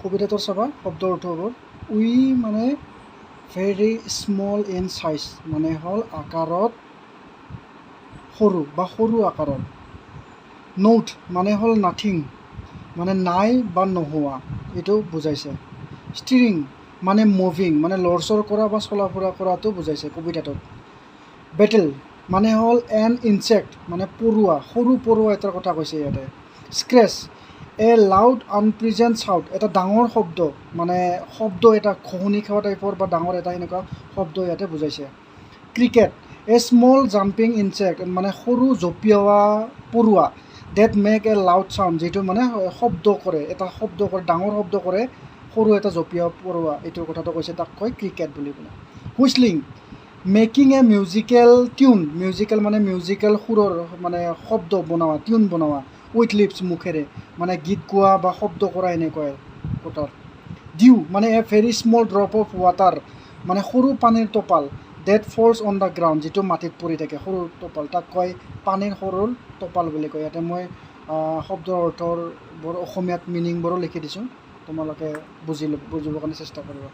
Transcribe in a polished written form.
কবিতাটোৰ চাবা শব্দ অৰ্থবোৰ। উই মানে ভেৰি স্মল ইন চাইজ, মানে হ'ল আকাৰত সৰু বা সৰু আকাৰৰ। ন'ট মানে হ'ল নাথিং, মানে নাই বা নোহোৱা, এইটো বুজাইছে। ষ্টিৰিং মানে মুভিং, মানে লৰচৰ কৰা বা চলা ফুৰা কৰাটো বুজাইছে কবিতাটোত। বেটেল মানে হ'ল এন ইনচেক্ট, মানে পৰুৱা, সৰু পৰুৱা এটাৰ কথা কৈছে ইয়াতে। Scratch, a loud unpleasant sound, এটা ডাঙৰ শব্দ, মানে শব্দ এটা খহনি খোৱা টাইপৰ বা ডাঙৰ এটা এনেকুৱা শব্দ ইয়াতে বুজাইছে। Cricket, a small jumping insect, মানে সৰু জঁপিওৱা পৰুৱা, that make a loud sound, যিটো মানে শব্দ কৰে, এটা শব্দ কৰে, ডাঙৰ শব্দ কৰে, সৰু এটা জঁপিওৱা পৰুৱা, এইটোৰ কথাটো কৈছে, তাক কয় ক্ৰিকেট বুলি পেলাই। Whistling, making a musical tune, musical মানে মিউজিকেল সুৰৰ মানে শব্দ বনোৱা, টিউন বনোৱা, উইথ লিপছ, মুখেৰে, মানে গীত গোৱা বা শব্দ কৰা এনেকুৱাই কথাৰ। ডিউ মানে a very small drop of water, মানে সৰু পানীৰ টোপাল, that falls on the ground, যিটো মাটিত পৰি থাকে, সৰু টোপাল, তাক কয় পানীৰ সৰু টোপাল বুলি কয়। ইয়াতে মই শব্দৰ অৰ্থৰ বোৰ অসমীয়াত মিনিংবোৰো লিখি দিছোঁ, তোমালোকে বুজি বুজিবৰ কাৰণে চেষ্টা কৰিবা।